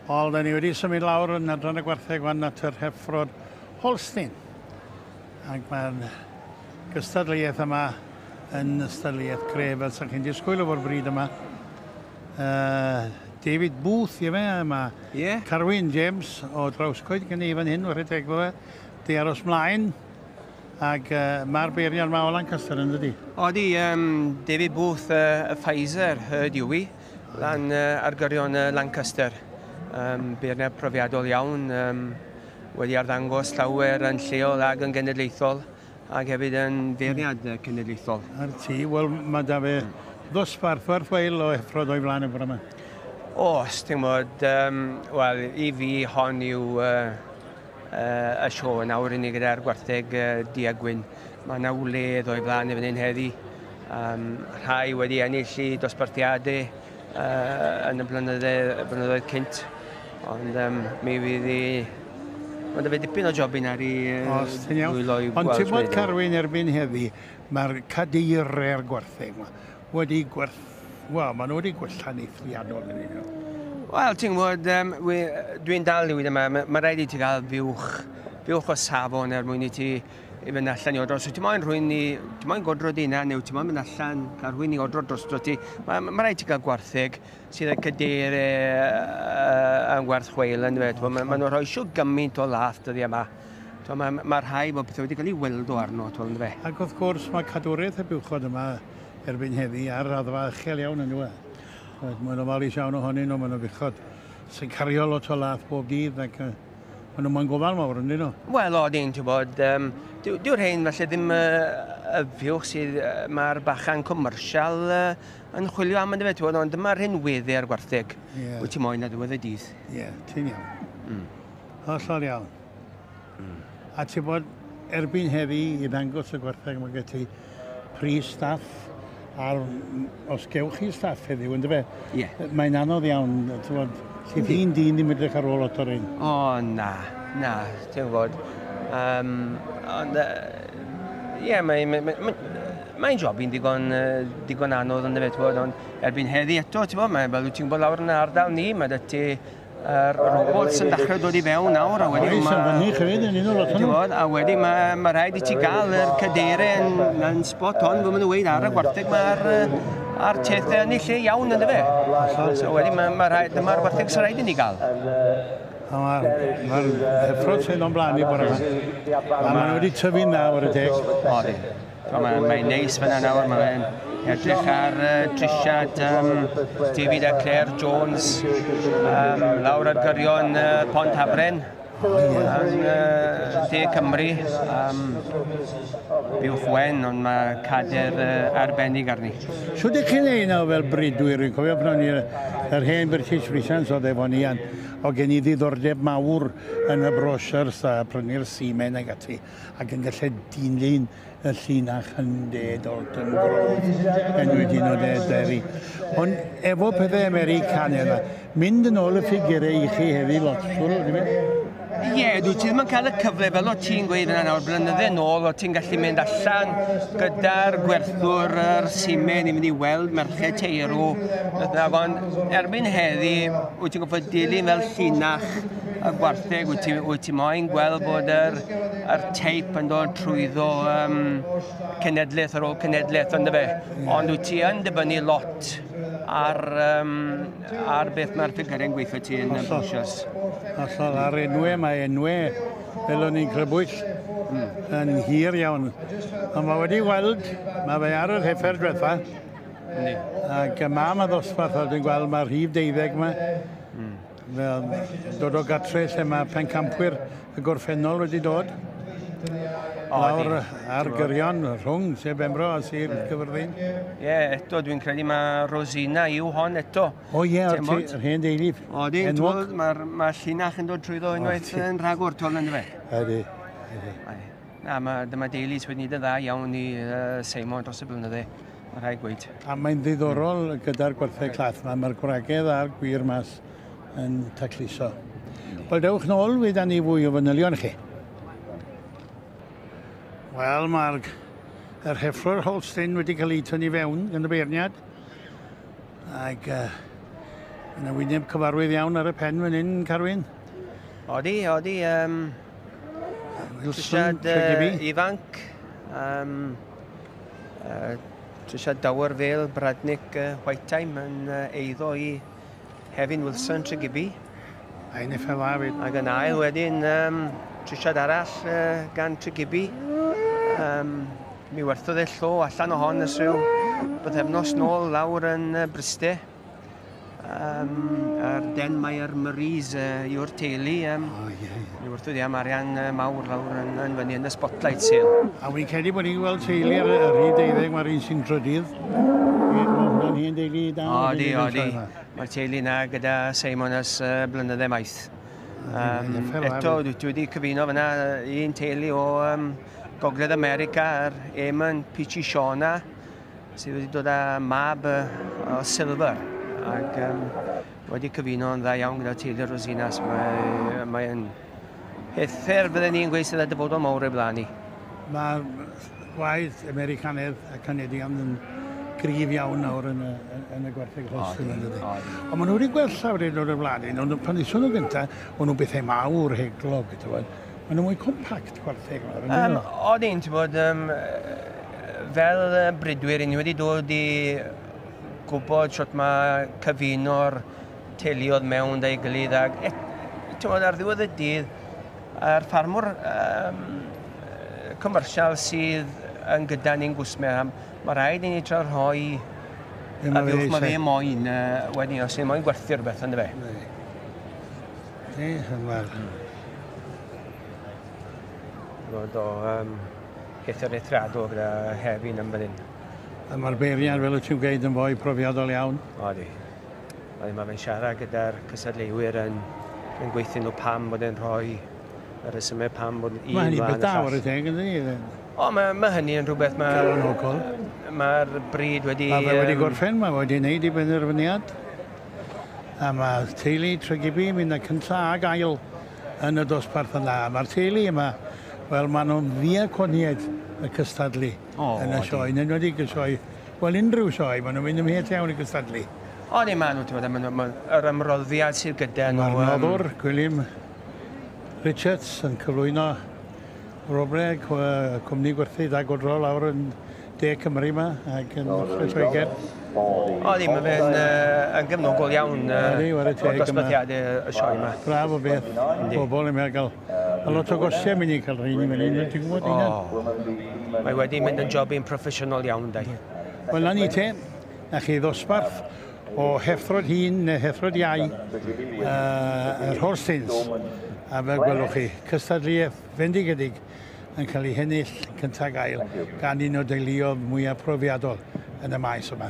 Wel, da ni wedi symud lawr yn adran y gwartheg wan at yr heffrod Holstein. Ac mae'r gystadleuaeth yma yn ystadleuaeth gref fel sy'ch chi'n disgwyl efo'r bryd yma. David Booth, ie fe, mae yeah. Carwyn James o Drawscoed gen i fan hyn, wrth teg fe, di aros mlaen. Ac mae'r beirniad yma o Lancaster yn dydi? Odi, David Booth, y Pfizer, Herd yw i, lan ar gyrion Lancaster. Beirniad profiadol iawn, wedi arddangos llawer yn lleol ag yn genedlaethol, ac hefyd yn feirniad cenedlaethol. Ar ti, wel mae da fe ddosbarth werth chweil o heffrod o'i flaen y bore yma. Oes, ti'n gwybod, wel, i fi hon yw y sioe nawr i ni gyda'r gwartheg du a gwyn. Mae yna wledd o'i flaen i fan hyn heddi. Rhai wedi ennill i dosbarthiadau yn y blynyddoedd cynt. Ond mi fydd i... Mae'n fe dipyn o jobyn ar ei ddwylo i gweld. Ond ti'n bod Carwyn erbyn heddi, mae'r cadeiriau'r gwartheg yma wedi wel, maen nhw wedi gwella'n eithriadol yn un. Wel, ti'n gwybod, dwi'n dal i weud yma, mae rhaid i ti gael fuwch o safon er mwyn i ti i fynd allan i odro. So ti'n moyn rhywun i, ti'n moyn godro dy hunan neu ti'n moyn mynd allan, cael rhywun i odro drosto ti. Mae rhaid i ti gael gwartheg sydd yn cadeiriau yn gwerth chweil yn dweud. Mae nhw'n rhoi siw gymaint o lath dyddiau yma. Mae rhai bod pethau wedi cael ei weldo arno, ti'n fe. Ac wrth gwrs mae cadwraeth y buwchod yma erbyn heddi ar raddfa uchel iawn yn dweud. Mae'n ofalus iawn ohonyn nhw, maen nhw'n fuchod sy'n cario lot o lath bob dydd ac maen nhw'n gofal mawr yn dyn nhw. Wel, odyn, ti'n bod, dyw'r rhain falle ddim y fuwch sydd mae'r bachan commercial yn chwilio am yn dyfe, ti'n bod, ond dyma'r hyn weddi ar gwartheg. Yeah. Wyt ti moyn ar ddiwedd y dydd. Ie, yeah, ti'n iawn. Hollol iawn. A ti'n bod, erbyn heddi i ddangos y gwartheg, mae gen ti pris staff, a os gewch chi staff heddiw, yn dyfe? Ie. Mae'n anodd iawn, ti'n bod, sydd hi'n dyn ddim edrych ar ôl lot o'r un. O, na, na, ti'n gwybod. Ond, ie, mae'n job i'n digon anodd yn dyfe, ti'n gwybod, ond erbyn heddi eto, ti'n gwybod, fel wyt ti'n gwybod lawr yn ardal ni, mae dy ti yr robots yn dechrau dod i fewn nawr, a wedyn Oes, yn fyny hefyd yn un o'r lot Ti'n gwybod, a wedyn mae rhaid i ti gael yr cadeiriau yn spot on, fel maen nhw'n weud, ar y gwartheg mae'r tethau yn ei lle iawn yn dyfe. So wedyn mae rhaid, dyma'r gwartheg sy'n rhaid i ni gael. A mae'r heffrod sydd o'n blaen i bore yma. A maen nhw wedi tyfu'n dda ar y teg. Odi. Mae'n neis fyna nawr, mae'n edrych ar trisiad David a Claire Jones lawr ar gyrion Pont Hafren yn De Cymru. Buwch wen, ond mae cader arbennig arni. Shwt ydych chi'n neud nawr fel bridwyr? Fi'n cofio pan o'n i yr hen British Friesians oedd efo ni, oedd gen i ddiddordeb mawr yn y brochures a prynu'r semen ag ati, ac yn gallu dilyn y llinach yn de Dalton Grove, enwyd un o de Derry. Ond efo pethau Americanaidd yma, mynd yn ôl y ffigurau i chi heddi lot, siŵr, ddim e? Ie, dwi ti ddim yn cael y cyfle fel o ti'n gweud yna nawr, blynydde nôl, o ti'n gallu mynd allan gyda'r gwerthwr yr semen i mynd i weld merched teirw. Ond erbyn heddi, wyt ti'n gorfod dilyn fel llinach y gwartheg, wyt ti moyn gweld bod yr teip yn dod trwyddo cenedlaeth ar ôl cenedlaeth, yndyfe? Ond wyt ti yn dibynnu lot ar beth mae'r ffigurau'n gweithio ti yn y broses. Hollol, a'r enwau, mae enwau fel o'n i'n crybwyll yn hir iawn. Ond mae wedi weld, mae fe ar yr heffer diwetha. Ac yma mae ddosbarth, a dwi'n gweld mae'r rhif 12 yma. Fel dod o gatre lle mae pencampwyr y gorffennol wedi dod. Lawr ar gyrion rhwng Sir Benfro a Sir Gyfyrddin. Ie, eto dwi'n credu mae Rosina yw hon eto. O ie, yr hen deulu. Odi, mae llinach yn dod trwyddo unwaith yn rhagor, ti'n gweld, yndyfe? Ydy, ydy. Na, dyma deulu sydd wedi gwneud yn dda iawn i Seimon dros y blynydde. Mae rhaid gweud. A mae'n ddiddorol gyda'r gwartheg llath yma, mae'r gwragedd a'r gwir mas yn tacluso. Wel, dewch nôl, fydd ni fwy o fanylion chi. Wel, mae'r heffrwr Holstein wedi cael ei tynnu fewn gan y beirniad. Ac Yna wyneb cyfarwydd iawn ar y pen fan hyn, Carwyn. Odi, odi. Wilson, Trisiad ifanc. Trisiad Dower Vale, Bradnick White Time yn eiddo i Hefin Wilson, Tregibi. A un FLA fyd. Ac yn ail wedyn, trisiad arall gan Tregibi. Mi werthodd e llo allan o hon ers rhyw bythefnos nôl lawr yn Bryste. Yr Denmire Maries yw'r teulu. Mi werthodd i am arian mawr lawr yn fyny yn y Spotlight Sale. A wy'n credu bod ni'n gweld teulu ar y rhyd 12, mae'r un sy'n drydydd. Mae hwnna'n hen deulu da. Odi, odi. Mae'r teulu na gyda Simon ers blynydde maith. Eto, dwi wedi cyfuno fyna un teulu o Gogledd America, yr Eamon Peachy Shauna, sydd wedi dod â mab o Silver. Ac wedi cyfuno yn dda iawn gyda teulu Rosinas. Mae'n heffer bydden ni'n gweud sydd â dyfodol mawr o'i blaen ni. Mae gwaith Americanedd a Canadian yn gryf iawn nawr yn y gwartheg Holstein, yn dydy. Ond maen nhw wedi gwella wedi dod o'r blaen, ond pan ddison nhw gyntaf, o'n nhw'n bethau mawr heglog, ti'n gwbod. Maen nhw mwy compact gwartheg nawr, yn dyn nhw? Odyn, ti'n gwbod, fel bridwyr, ni wedi dod i gwybod sut mae cyfuno'r teuluoedd mewn da'i gilydd ac ti'n gwbod, ar ddiwedd y dydd, a'r ffarmwr commercial sydd yn gyda ni'n gwsmer, mae rhaid i ni trio rhoi y fuwch mae fe moyn wedyn, os ni'n moyn gwerthu rhywbeth, ynddo fe. Ni, yn wel. Fod o pethau'r eithriadol gyda Hefin yn fan hyn. A mae'r beiriant, fel y ti'n gweud, yn fwy profiadol iawn. Odi. Odi, mae fe'n siarad gyda'r cysadleuwyr yn gweithio nhw pam bod e'n rhoi y resymau pam bod un Mae hynny beth da o'r teg, ynddi? O, mae hynny yn rhywbeth mae... Calonogol. Mae'r bryd wedi... Mae fe wedi gorffen, mae wedi wneud ei benderfyniad. A mae teulu Tregibi yn mynd â cyntaf ag ail yn y dosbarth yna. Mae'r teulu yma, wel, maen nhw'n ddiaconiaid y cystadlu yn y sioe. Yn enwedig y sioe, wel, unrhyw sioe, maen nhw'n mynd ymhell iawn i gystadlu. O, ni, maen nhw, ti'n gwybod, yr ymroddiad sydd gyda nhw. Mae'r noddwr, Gwilym Richards, yn cyflwyno robre, cwmni gwerthu da godro lawr yn De Cymru yma ac yn Ochr Lloegr. O, di, mae fe'n yn gefnogol iawn o'r dosbarthiadau y sioe yma. Braf o beth, bobl yn meddwl gael. A lot o gostiau mynd i cael rhain i fyny, ti'n gwybod hynna? Mae wedi mynd yn jobyn proffesiynol iawn, dau. Wel, na ni te, na chi ddosbarth o heffrod hŷn neu heffrod iau, yr Holsteins. A fel gwelwch chi, cystadleuaeth fendigedig yn cael ei hennill cyntaf gael gan un o deuluoedd mwyaf profiadol yn y maes yma.